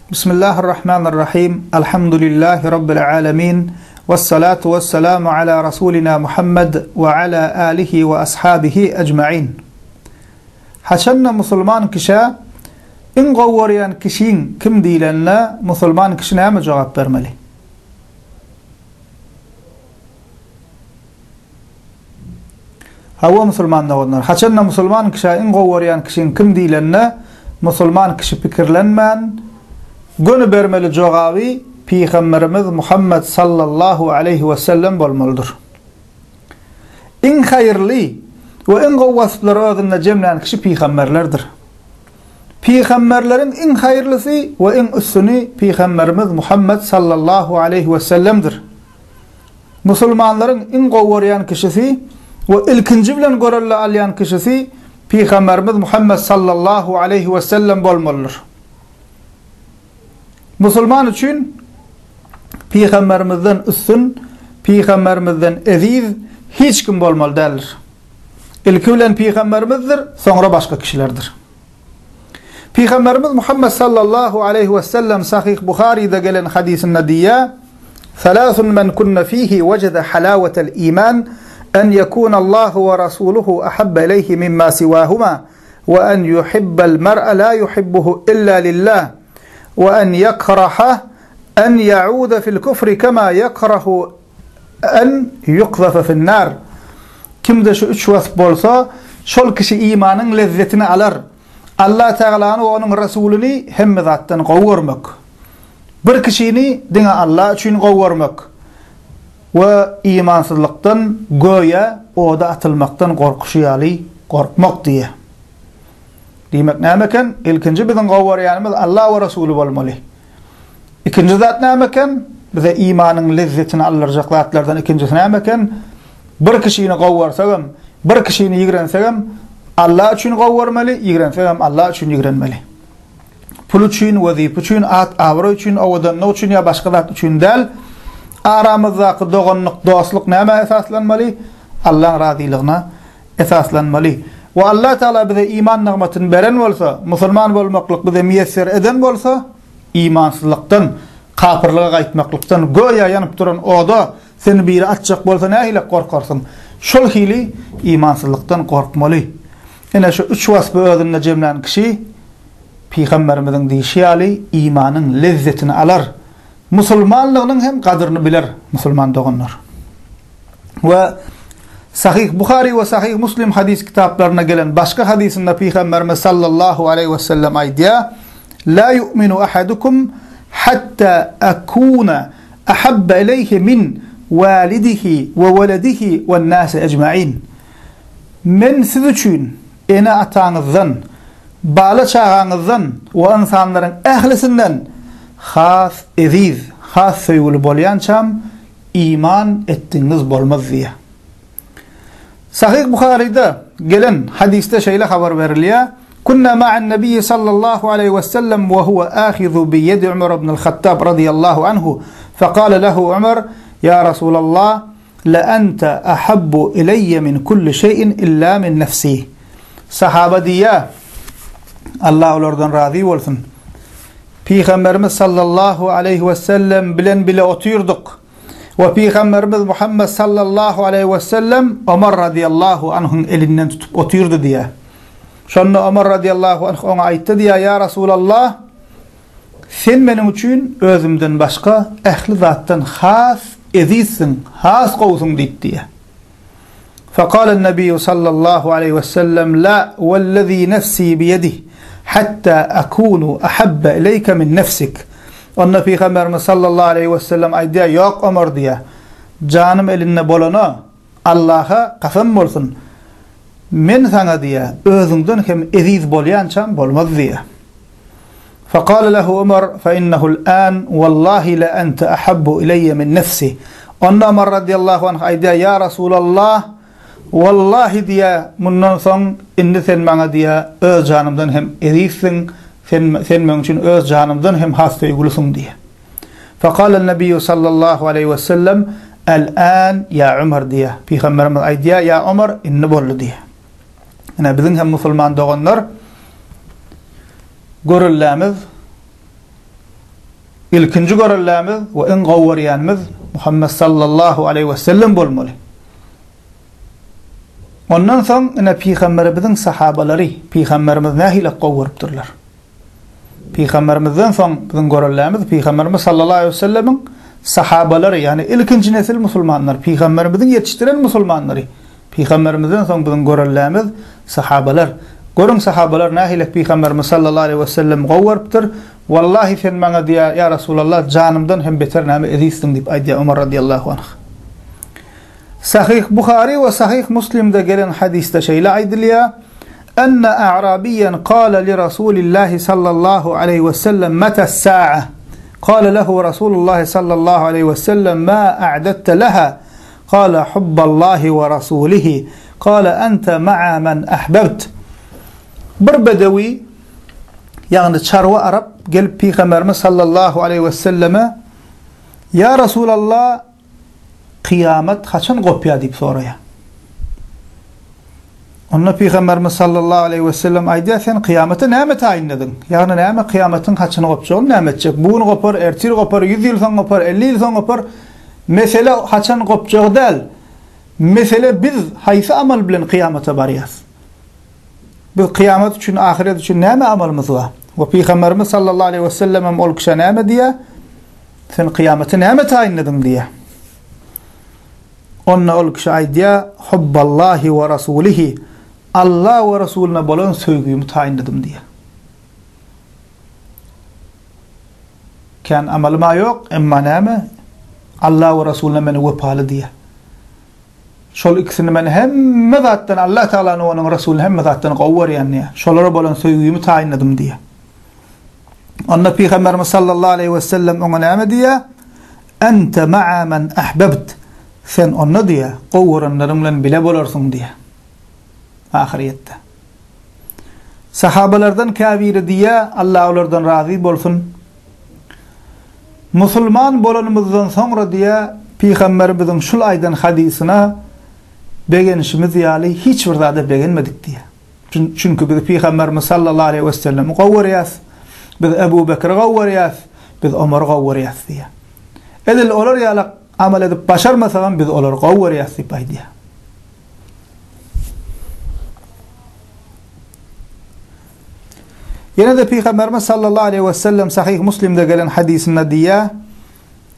Bismillahirrahmanirrahim. Alhamdulillahi Rabbil alemin. Vessalatu vesselamu ala Rasulina Muhammed we ala alihi we ashabihi ecmain. Haçanda musulman kişä iň gowy görýän kişiň kim diýlende, musulman kişi näme jogap bermeli? Hawa musulman doganlar, haçanda musulman kişä iň gowy görýän kişiň kim diýlende, musulman kişi pikirlenmän, göni bermeli jogaby Pygamberimiz Muhammet sallallahu aleýhi we sellem bolmalydyr. Iň haýyrly we iň gowy wasplary özünde jemlän kişi pygamberlerdir. Pygamberleriň iň haýyrlysy we iň üstüni Pygamberimiz Muhammet sallallahu aleýhi we sellemdir. Musulmanlaryň iň gowy görýän kişisi we ilkinji bilen görelde alýan kişisi Pygamberimiz Muhammet sallallahu aleýhi we sellem bolmalydyr. Musulman üçin Pygamberimizden üstün, Pygamberimizden eziz hiç kim bolmaly däldir. Ilki bilen Pygamberimizdir, soňra başga kişilerdir. Pygamberimiz Muhammed sallallahu aleýhi we sellem Sahyh Buharyda gelen hadysynda diýýär, Salasun men kunne fihi wejede halawetel iman, en yekuna Allahu we rasuluhu ahabba ileyhi mimma siwahuma, we en yuhibbel mer'e la yuhibbuhu illa lillah, we en yekraha en yaude fil kufri kema yekrahu En ýukzafa finnar. Kimde şu üç wasp bolsa, şol kişi imanyň lezzetini alar. Allah Tagalany we onuň Resulyny hemme zatdan gowy görmek. Bir kişini diňe Allah üçin gowy görmek we imansyzlykdan göýä oda atylmakdan gorkuşy ýaly gorkmak diýýär. Diýmek näme eken? Ilkinji biziň gowy görýänimiz Allah we Resuly bolmaly. Ikinji zat näme eken? Bize imanyň lezzetini aldyrjak zatlardan ikinjisi näme eken? Bir kişini gowy görsegem, bir kişini ýigrensegem, Allah üçin gowy görmeli, ýigrensegem Allah üçin ýigrenmeli. Pul üçin, wezipe üçin, at-abraý üçin, owadanlyk üçin ýa başga zat üçin däl. Aramyzdaky doganlyk, dostluk nämä esaslanmaly? Allaň razylygyna esaslanmaly. We Allah Tagala bize iman nygmatyny beren bolsa, musulman bolmaklyk bize miýesser eden bolsa, imansyzlykdan, kapyrlyga gaýtmaklykdan, göýä ýanyp duran oda seni biri atjak bolsa nähili gorkarsyň? Şol hili imansyzlykdan gorkmaly. Ine şu üç waspy özünde jemlän kişi Pygamberimiziň diýşi ýaly imanyň lezzetini alar. Musulmanlygynyň hem gadyryny biler musulman doganlar. We Sahyh Buhary we Sahyh Muslim hadys kitaplarynda gelen başga hadysynda Pygamberimiz sallallahu aleýhi we sellem aýdýar, La yu'minu ahadukum hatta akuna ahabba ileýhi min walidihi we weledihi wen nasi ecmain. Men siz üçin ene-ataňyzdan, bala-çagaňyzdan we ynsanlaryň ählisinden has eziz, has söýgüli bolýançam iman etdigiňiz bolmaz diýýär. Sahyh Buharyda gelen hadysda şeýle habar berilýär, Kunna ma'an nabiyyi sallallahu aleýhi we sellem we huwa ahizu bi ýedi Umar ibn al-Hattab radiyallahu anhu, fekale lehu Umar, Ýa Rasulallah, la ente ahabbu ileýe min kulli şeýin illa min nefsi. Sahaba diýýär, Allah olardan razy bolsun. Pygamberimiz sallallahu aleýhi we sellem bilen bile otyrdyk. We Pygamberimiz Muhammed sallallahu aleýhi we sellem Omar radiyallahu anhuň elinden tutup otyrdy diýýär. Şonda Omar radiyallahu anh oňa aýtdy diýýär, Ýa Rasulallah, sen meniň üçin özümden başga ähli zatdan has ezizsiň, has gowusyň diýip diýýär. Fekalen Nebiýu sallallahu aleýhi we sellem la wellezî nefsî biýedih hattâ akûnu ahabbe ileýke min nefsik. Onda Pygamberimiz sallallahu aleýhi we sellem aýdýar, Ýok Omar diýýär, janym elinde bolana Allaha kasam bolsun, men saňa diýýär, özüňden hem eziz bolýançam bolmaz diýýär. Fekale lehu Omar, fe innehul an, wallahi le ente ahabbu ileýe min nefsi. Onda Omar radiýallahu anh aýdýar, Ýa Rasulallah, wallahi diýýär, mundan soň indi sen maňa diýýär, öz janymdan hem ezizsiň, sen, sen meň üçin öz janymdan hem has söýgülisiň diýýär. Fekale Nebiýu sallallahu aleýhi we sellem, El-an ýa Omar diýýär. Pygamberimiz aýdýar, Ýa Omar, indi boldy diýýär. Ine biziň hem musulman doganlar, Görellämiz. Ilkinji görellämiz we iň gowy görýänimiz Muhammet sallallahu aleýhi we sellem bolmaly. Ondan soň ine pygamberimiziň sahabalary pygamberimizi nähili gowy görüpdirler. Pygamberimizden soň biziň görellämiz pygamberimiz sallallahu aleýhi we sellemiň sahabalary, ýagny ilkinji nesil musulmanlar, pygamberimiziň ýetişdiren musulmanlary. Pygamberimizden soň biziň görellämiz sahabalar. Görüň sahabalar nähili pygamberimiz sallallahu aleýhi we sellemi gowy görüpdir. Wallahi sen maňa diýýär, ýa Rasulallah janymdan hem beter näme ezizsiň diýip aýdýar Omar radiýallahu anh. Sahyh Buhary we Sahyh Muslimde gelen hadysda şeýle aýdylýar, Enne a'rabiýen kâle li Rasulillahi sallallahu aleýhi we sellem metes sa'a? Kâle lehu Rasulullahi sallallahu aleýhi we sellem mâ a'dedte leha? Kâle hubballahi we rasulihi. Kâle ente ma'a men ahbebt. Bir bedewi, ýagny çarwa arap gelip Pygamberimiz sallallahu aleýhi we selleme, Ýa Rasulallah, kyýamat haçan gopýar diýip soraýar. Onda Pygamberimiz sallallahu aleýhi we sellem aýdýar, sen kyýamata näme taýynladyň? Ýagny näme kyýamatyň haçan gopjagyny näme etjek? Bu gün gopar, ertir gopar, 100 ýyl soň gopar, 50 ýyl soň gopar. Mesele haçan gopjagy däl. Mesele biz haýsy amal bilen kyýamata barýas? Biz kyýamat üçin, ahyret üçin näme amalymyz bar? We Pygamberimiz sallallahu aleýhi we sellem hem ol kişä näme diýýär? Sen kyýamaty näme taýynladyň diýýär. Onda ol kişi aýdýar, Hubballahi we rasulihi, Alla we Resulyna bolan söýgimi taýynladym diýýär. Kän amalym-a ýok, emma näme? Alla we Resulyna men wepaly diýýär. Şol ikisini men hemme zatdan, Allah Tagalany we onuň Resulyny hemme zatdan gowy görýän diýýär. Şolara bolan söýgimi taýynladym diýýär. Onda Pygamberimiz sallallahu aleýhi we sellem oňa näme diýýär? Ente ma'a men ahbebt. Sen onda diýýär, gowy görenleriň bilen bile bolarsyň diýýär. Ahyrýetde. Sahabalardan käbiri diýýär, Allah olardan razy bolsun. Musulman bolanymyzdan soňra diýýär, Pygamberimiziň şul aýdan hadysyna begenişimiz ýaly hiç bir zada begenmedik diýýär. Çünki biz Pygamberimiz sallallahu aleýhi we sellemi gowy görýäs. Biz Ebu Bekri gowy görýäs. Biz Omary gowy görýäs diýýär. Edil olar ýaly amal edip başarmasagam biz olary gowy görýäs diýip aýdýar. Ýene-de Pygamberimiz sallallahu aleýhi we sellem Sahyh Muslimde gelen hadysynda diýýär,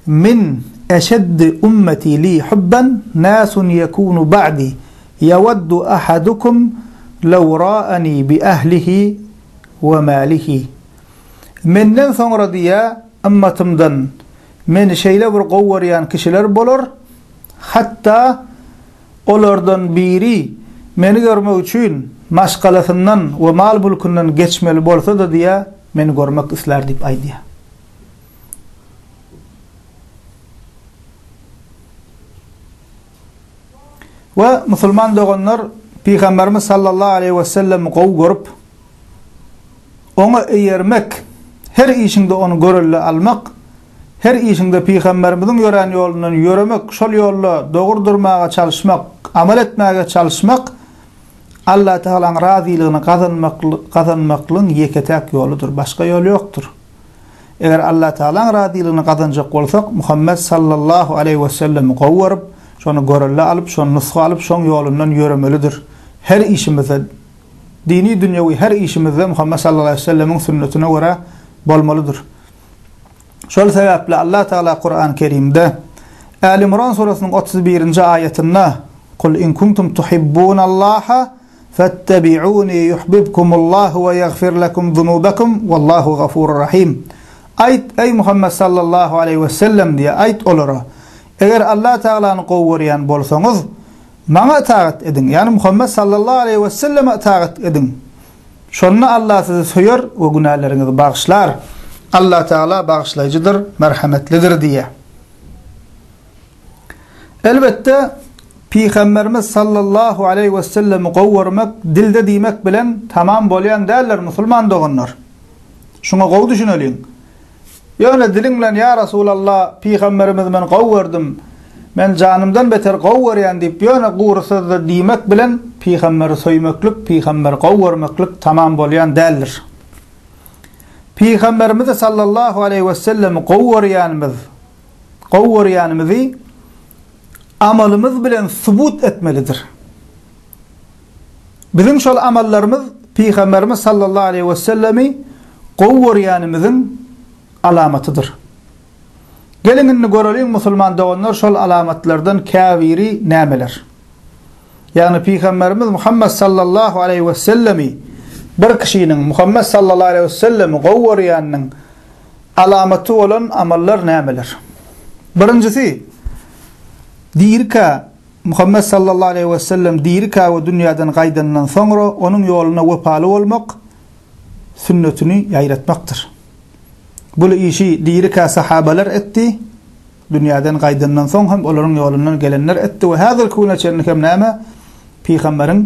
Min eşeddi ummeti li hubban nasun yekunu ba'di yawaddu ahadukum law ra'ani bi ahlihi we malihi. Menden soňra diýýär, ymmatymdan meni şeýle bir gowy görýän kişiler bolar, hatda olardan biri meni görmek üçin maşgalasyndan we mal-mülkünden geçmeli bolsa-da diýýär, meni görmek islär diýip aýdýar. We musulman doganlar Pygamberimiz sallallahu aleýhi we sellemi gowy görüp, oňa eýermek, her işiňde ony görelde almak, her işiňde Pygamberimiziň ýörän ýolundan ýöremek, şol ýolda dogry durmaga çalyşmak, amal etmäge çalyşmak Allah Tagalaň razylygyny gazanmaklygyň ýeke-täk ýoludyr, başga ýol ýokdur. Eger Allatagalaň razylygyny gazanjak bolsak, Muhammet sallallahu aleýhi wesellemi gowy görüp, şony görelde alyp, şony nusga alyp, şoň ýolundan ýöremelidir. Her işimizde, dini-dünýewi her işimizde Muhammet sallallahu aleýhi wesellemiň sünnetine görä bolmalydyr. Şol sebäpli Allatagala Kuran Kerimde, Äl-Imran surasynyň 31-nji aýatynda, Kul in kuntum tuhibbunallaha Fettebi'uni yuhbibkumullahu we ýagfir lekum zunubekum wallahu gafurur rahim. Aýt, eý Muhammet sallallahu aleýhi we sellem diýe, aýt olara, Eger Allah Tagalany gowy görýän bolsaňyz, maňa ytagat ediň, ýagny Muhammet sallallahu aleýhi we selleme ytagat ediň. Şonda Allah sizi söýer we günäleriňizi bagyşlar. Allah Tagala bagyşlaýjydyr, merhemetlidir diýe. Elbetde, Pygamberimiz sallallahu aleýhi wesellemi gowy görmek dilde diýmek bilen tamam bolýan däldir, musulman doganlar. Şuňa gowy düşüneliň. Ýöne diliň bilen ýa Resulallah, Pygamberimizi men gowy gördüm, men janymdan beter gowy görýän diýip ýöne gury sözde diýmek bilen Pygamberi söýmeklik, Pygamberi gowy görmeklik tamam bolýan däldir. Pygamberimizi sallallahu aleýhi we sellemi gowy görýänimiz, gowy görýänimizi amalymyz bilen subut etmelidir. Biziň şol amallarymyz Pygamberimiz sallallahu aleýhi we sellemi gowy görýänimiziň alamatydyr. Geliň indi göreliň musulman doganlar şol alamatlardan käbiri nämeler? Ýagny Pygamberimiz Muhammet sallallahu aleýhi we sellemi bir kişiniň Muhammet sallallahu aleýhi we sellemi gowy görýäniniň alamaty bolan amallar nämeler? Birinjisi, dirikä Muhammet sallallahu aleýhi we sellem dirikä we dünýäden gaýdandan soňra onuň ýoluna wepaly bolmak, sünnetini ýaýratmakdyr. Bul işi dirikä sahabalar etdi, dünýäden gaýdandan soň hem olaryň ýolundan gelenler etdi we häzirki güne çenli hem näme? Pygamberiň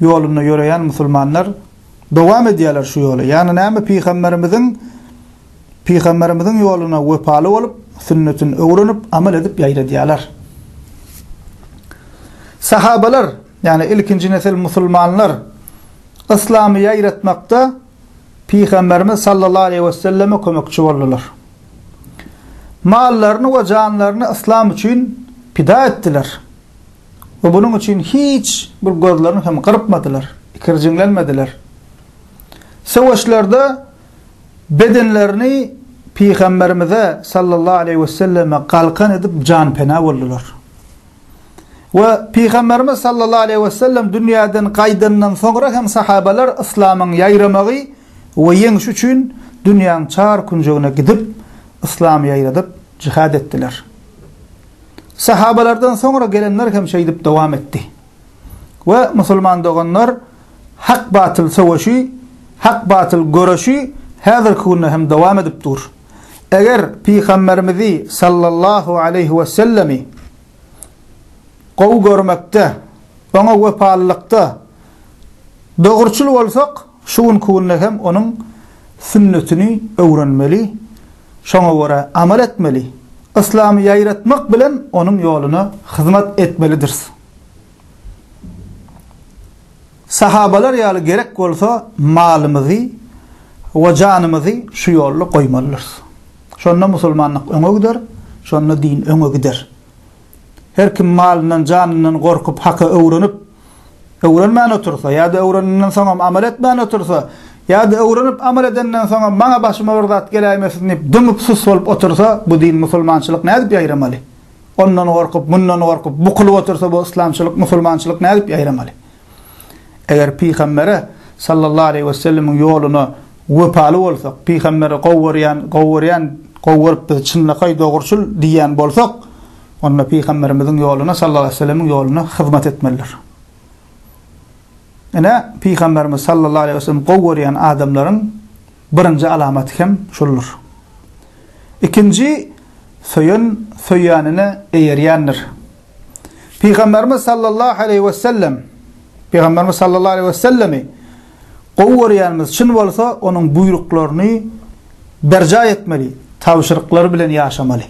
ýolunda ýöreýän musulmanlar dowam edýärler şu ýoly. Ýagny näme? Pygamberimiziň Pygamberimiziň ýoluna wepaly bolup, sünnetini öwrenip, amal edip ýaýradýarlar. Sahabalar, ýagny ilkinji nesil musulmanlar yslamy ýaýratmakda Pygamberimiz sallallahu aleýhi weselleme kömekçi boldular. Mallaryny we janlaryny yslam üçin pida etdiler. We bunuň üçin hiç bir gözlerini hem gyrpmadylar, ikirjiňlenmediler. Söweşlerde bedenlerini Pygamberimize sallallahu aleýhi weselleme galkan edip janpena boldular. We Pygamberimiz sallallahu aleýhi wesellem dünýäden gaýdandan soňra hem sahabalar yslamyň ýaýramagy we ýeňşi üçin dünýäň çar künjegine gidip, yslamy ýaýradyp, jihad etdiler. Sahabalardan soňra gelenler hem şeýdip dowam etdi. We musulman doganlar hak-batyl söweşi, hak-batyl göreşi häzirki günde hem dowam edip dur. Eger Pygamberimizi sallallahu aleýhi wesellemi gowy görmekde, oňa wepalylykda dogruçyl bolsak, şu günki günde hem onuň sünnetini öwrenmeli, şoňa görä amal etmeli, yslamy ýaýratmak bilen onuň ýoluna hyzmat etmelidiris. Sahabalar ýaly gerek bolsa malymyzy we janymyzy şu ýolda goýmalydyrys. Şonda musulmanlyk öňe gider, şonda din öňe gider. Her kim malyndan, janyndan gorkup haka öwrenip, öwrenmän otursa ýa-da öwrenenden soňam amal etmän otursa, ýa-da öwrenip amal edenden soňam maňa başyma bir zat geläýmesin diýip dymyp sus bolup otursa, bu din musulmançylyk nädip ýaýramaly? Ondan gorkup, mundan gorkup, bukulyp otursa bu yslamçylyk, musulmançylyk nädip ýaýramaly? Eger pygambere sallallahu aleýhi we sellemiň ýoluna wepaly bolsak, pygamberi gowy görýän, gowy görýän, gowy görüp biz çynlakaý dogruçyl diýýän bolsak, onda pygamberimiziň ýoluna sallallahu aleýhi we sellemiň ýoluna hyzmat etmelidir. Ine, pygamberimiz sallallahu aleýhi we sellem gowy görýän adamlaryň birinji alamaty hem şuldur. Ikinji, söýen söýýänine eýerýändir. Pygamberimiz sallallahu aleýhi we sellem Pygamberimiz sallallahu aleýhi we sellemi gowy görýänimiz çyn bolsa, onuň buýruklaryny berjaý etmeli, tabşyryklary bilen ýaşamaly.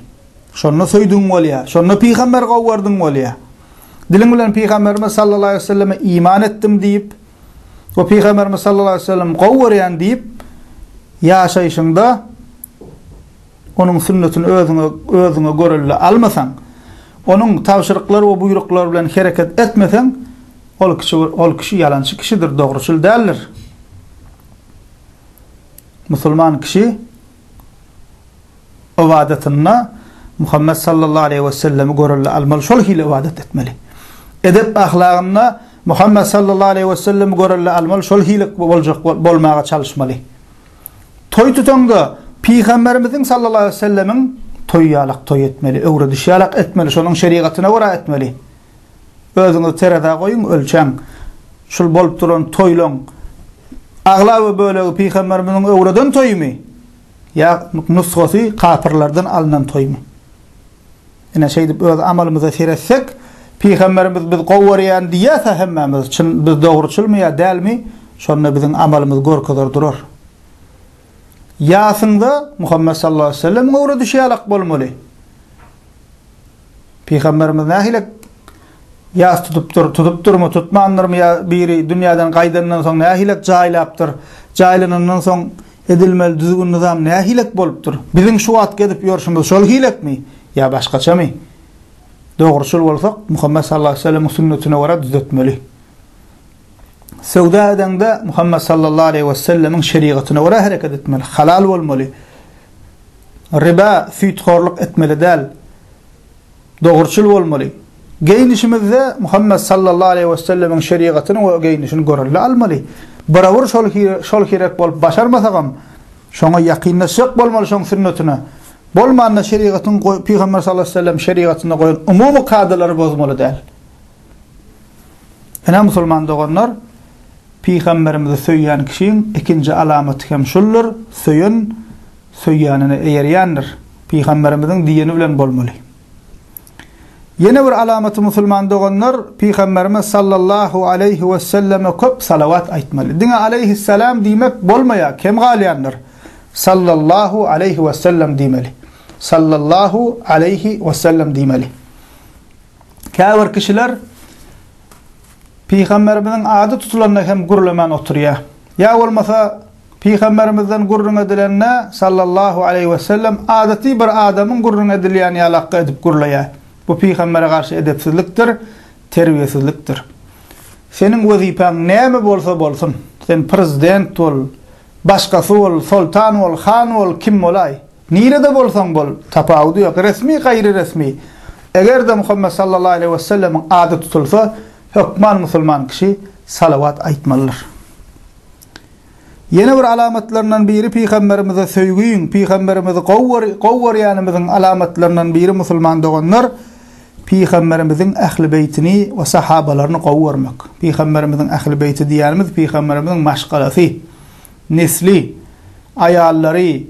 Şonda söýdügiň bolýar, şonda pygamberi gowy gördüň bolýar. Diliň bilen pygamberimiz sallallahu aleýhi we selleme iman etdim diýip we pygamberimiz sallallahu aleýhi we sellem gowy görýän diýip ýaşaýşyňda Onuň sünnetini özüňe özüňe görelde almasaň, Onuň tabşyryklary we buýruklary bilen hereket etmeseň, ol kişi ol kişi ýalançy kişidir, dogruçyl däldir. Musulman kişi ybadatynda Muhammet sallallahu aleýhi we sellemi görelde almaly, şol hili ybadat etmeli. Edep ahlagynda Muhammet sallallahu aleýhi we sellemi görelde almaly, şol hili boljak bolmaga çalyşmaly. Toý tutaňda Pygamberimiziň sallallahu aleýhi we sellemiň toýy ýalak toý etmeli, öwredişi ýalak etmeli, şonuň şerigatyna görä etmeli. Özüňizi terezä goýuň, ölçäň. Şul bolup duran toýlaň aglaba bölegi Pygamberimiziň öwreden toýumy ýa nusgasy kapyrlardan alnan toýmy? Ine şeýdip öz amalymyza seretsek, Pygamberimiz biz gowy görýän diýýäs-ä hemmämiz, çyn biz dogruçylmy ýa dälmi, şonda biziň amalymyz görkezer durar. Ýasyňda Muhammet sallallahu aleýhi we sellemiň öwredişi ýalak bolmaly. Pygamberimiz nähili ýas tutupdyr, tutupdyrmy, tutmandyrmy ýa biri dünýäden gaýdandan soň nähili jaýlapdyr, jaýlanandan soň. edilmeli düzgün-nyzam nähilek bolupdyr? Biziň şu wagt gezip ýörşümiz şol hilekmi ýa başgaçamy? Dogruçyl bolsak, Muhammet sallallahu aleýhi we sellemiň sünnetine görä düzetmeli. Söwda edeňde Muhammet sallallahu aleýhi we sellemiň şerigatyna görä hereket etmeli, halal bolmaly. Riba, süýthorluk etmeli däl. Dogruçyl bolmaly. Geýnişimizde Muhammet sallallahu aleýhi we sellemiň şerigatyny we geýnişini görelde almaly. Birabyr şol şol hirek bolup başarmasagam, şoňa ýakynlaşjak bolmaly şoň sünnetine. Bolmanda şerigatyň Pygamber sallallahu aleýhi we sellem şerigatynda goýan umumy kadalary bozmaly däl. Ine musulman doganlar, Pygamberimizi söýýän kişiň ikinji alamaty hem şuldur, söýen söýýänine eýerýändir. Pygamberimiziň diýeni bilen bolmaly. Ýene bir alamaty musulman doganlar, Pygamberimiz sallallahu aleýhi we selleme köp salawat aýtmaly. Diňe aleýhissalam diýmek bolmaýar, kem galýandyr. Sallallahu aleýhi we sellem diýmeli. Sallallahu aleýhi we sellem diýmeli. Käbir kişiler Pygamberimiziň ady tutulanda hem gürlemän oturýar. Ýa bolmasa Pygamberimizden gürrüň edilende sallallahu aleýhi we sellem adaty bir adamyň gürrüň edilýän ýalakga edip gürleýär. Bu pygambere garşy edepsizlikdir, terbiýesizlikdir. Seniň wezipäň näme bolsa bolsun, sen prezident bol, başgasy bol, soltan bol, han bol, kim bolaý. Nirede bolsaň bol, tapawudy ýok, resmi, gaýry resmi. Eger-de Muhammet sallallahu aleýhi we sellemiň ady tutulsa, hökman musulman kişi salawat aýtmalydyr. Ýene bir alamatlaryndan biri pygamberimize söýgiň, pygamberimizi gowy gowy görýänimiziň alamatlaryndan biri musulman doganlar, pygamberimiziň ähli beýtini we sahabalaryny gowy görmek. Pygamberimiziň ähli beýti diýýänimiz pygamberimiziň maşgalasy, nesli, aýallary,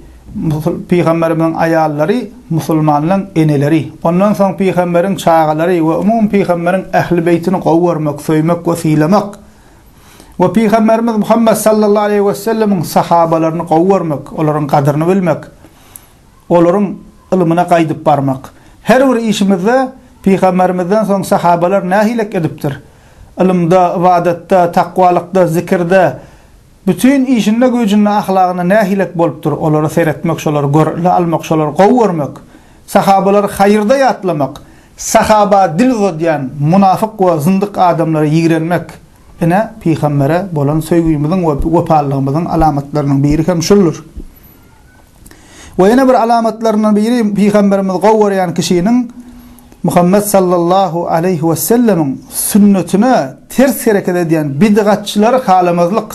pygamberimiziň aýallary musulmanlaň eneleri. Ondan soň pygamberiň çagalary we umumy pygamberiň ähli beýtini gowy görmek, söýmek we sylamak. We pygamberimiz Muhammet sallallahu aleýhi we sellemiň sahabalaryny gowy görmek, olaryň gadyryny bilmek, olaryň ylmyna gaýdyp barmak. Her bir işimizde pygamberimizden soň sahabalar nähilek edipdir? Ylymda, ybadatda, takwalykda, zikirde, Bütin işinde-güýjünde ahlagynda nähilek bolupdyr, olara seretmek, şolary görelde almak, şolary gowy görmek, sahabalary haýyrda ýatlamak, sahaba dil uzadýan munafyk we zyndyk adamlary ýigrenmek, ine, pygambere bolan söýgimiziň we wepalylygymyzyň alamatlarynyň biri hem şuldur. We ýene bir alamatlaryndan biri pygamberimizi gowy görýän kişiniň Muhammet sallallahu aleýhi we sellemiň sünnetine ters hereket edýän bidgatçylary halamazlyk.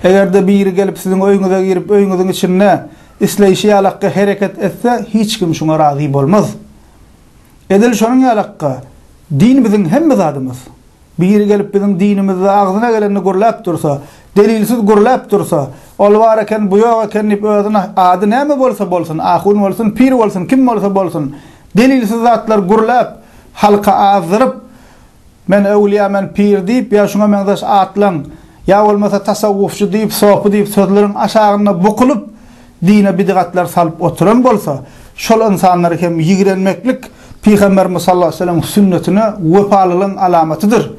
Eger-de biri gelip siziň öýüňize girip öýüňiziň içinde isleýşi ýalakka hereket etse hiç kim şuňa razy bolmaz. Edil şonuň ýalakka din biziň hemme zadymyz. Biri gelip biziň dinimizde agzyna gelenini gürläp dursa, delilsiz gürläp dursa, ol bar eken, bu ýok eken diýip özüne ady näme bolsa bolsun, ahun bolsun, pir bolsun, kim bolsa bolsun, delilsiz zatlar gürläp, halky azdyryp, men öwlüýä, men pir diýip ýa şuňa meňzeş atlaň, ýa bolmasa tasawwufçy diýip, sopy diýip sözleriň aşagynda bukulyp, dine bidgatlar salyp oturan bolsa, şol ynsanlary hem ýigrenmeklik Pygamberimiz sallallahu aleýhi we sellemiň sünnetine wepalylygyň alamatydyr.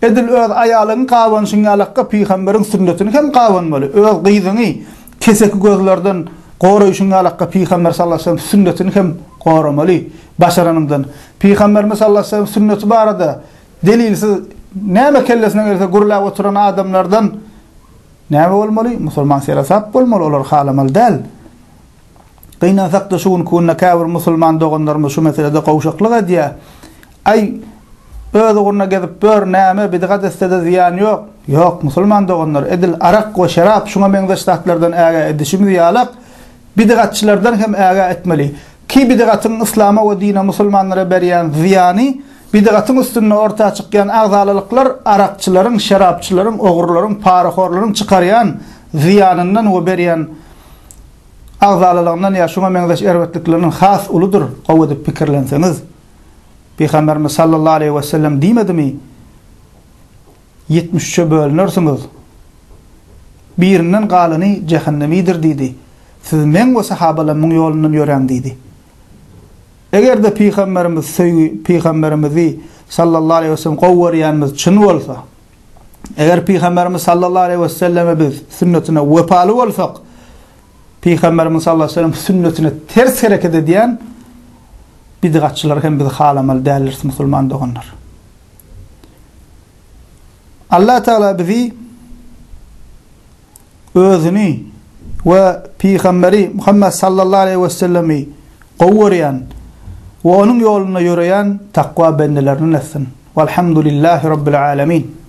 Edil öz aýalyňy gabanyşyň ýalakka pygamberiň sünnetini hem gabanmaly. Öz gyzyňy keseki gözlerden goraýşyň ýalakka pygamber sallallahu aleýhi we sellem sünnetini hem goramaly. Başaranyňdan. Pygamberimiz sallallahu aleýhi we sellem sünneti barada delilsiz näme kellesine gelse gürläp oturan adamlardan Näme bolmaly? Musulman seresap bolmaly, olary halamaly däl. Gynansakda şu günki günde käbir musulman doganlarymyz şu meselede gowşaklyk edýär. Aý, öz ugruna gezip ýör, näme, bidgat etse-de zyýany ýok. Ýok, musulman doganlar, edil arak we şerap şuňa meňzeş zatlardan ägä edişimiz ýalak, bidgatçylardan hem ägä etmeli. Ki bidgatyň yslama we dine musulmanlara berýän zyýany Bidgatyň üstünde orta çykýan agzalalyklar arakçylaryň, şerapçylaryň, ogrularyň, parahorlaryň çykarýan zyýanyndan we berýän agzalalygyndan ýa şuňa meňzeş erbetliklerinden has uludyr, gowy edip pikirlenseňiz. Pygamberimiz sallallahu aleýhi wesellem diýmedimi, Ýetmiş üçe bölünersiňiz. Birinden galany jähennemidir diýdi. Siz meň we sahabalarymyň ýolundan ýöräň diýdi. Eger-de Pygamberimiz söýgi Pygamberimizi sallallahu aleýhi we sellem gowy görýänimiz çyn bolsa. Eger Pygamberimiz sallallahu aleýhi we selleme biz sünnetine wepaly bolsak, Pygamberimiz sallallahu aleýhi we sellem sünnetine ters hereket edýän bidgatçylary hem biz halamaly däldiris musulman doganlar. Allah Teala bizi özüni we Pygamberi Muhammed sallallahu aleýhi we sellemi gowy görýän we onuň ýolunda ýöreýän takwa bendelerinden etsin. Walhamdulillahi rabbil alamin.